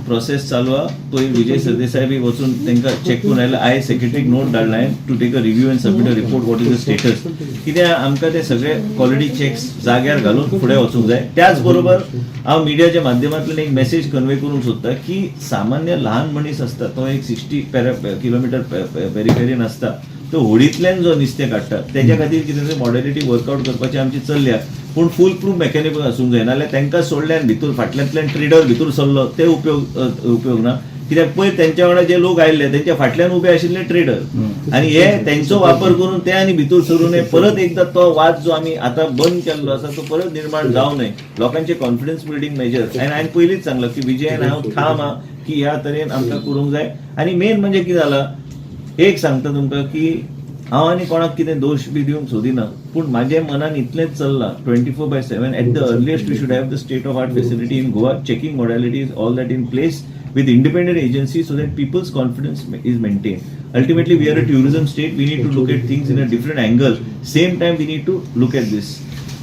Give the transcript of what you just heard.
Process चालू आहा. पयर विजय सरदेसाय बी वचून तांकां चॅक करून आयला. हांवें सेक्रेटरीक नोट धाडला to take a review and submit a report, what is the status. कित्याक आमकां ते सगळे क्वॉलिटी चॅक्स जाग्यार घालून फुडें वचूंक जाय. त्याच बरोबर हांव मिडियाच्या माध्यमांतल्यान एक मेसेज कन्वे करूंक सोदता की सामान्य ल्हान मनीस आसता, तो एक 60 पेरा किलोमिटर पेरिफेरीन आसता, तो होडींतल्यान जो नुस्तें काडटा, तेज्या खातीर कितें तरी मॉडेलिटी वर्कआउट करपाची आमची चल्ल्या, पूण फूल प्रूफ मेकॅनिजम आसूंक जाय. नाल्यार तांकां सोडल्यान भितर फाटल्यांतल्यान ट्रेडर भितर सरलो, ते उपयोग ना. कित्याक पयर तेंच्या वांगडा जे लोक आयिल्ले, तेंच्या फाटल्यान उबे आशिल्ले ट्रेडर आनी हे तेंचो वापर करून ते आनी भितर सरून हे परत एकदा तो वाद जो आमी आतां बंद केल्लो आसा, तो परत निर्माण जावं नये. लोकांचे कॉन्फिडन्स बिल्डींग मेजर. आनी हांवें पयलींच सांगलां की विजयान हांव ठाम आहा की ह्या तरेन आमकां करूंक जाय. आनी मेन म्हणजे कितें जालां, एक सांगता तुमकां की हांव आनी कोणाक कितें दोश बी दिवंक सोदिना, पूण म्हाज्या मनान इतलेंच चल्लां, 24/7, at the earliest we should have the state of art facility in Goa, checking modalities, all that in place with independent agency, so that people's confidence is maintained. Ultimately, we are a tourism state. We need to look at things in a different angle. Same time, we need to look at this.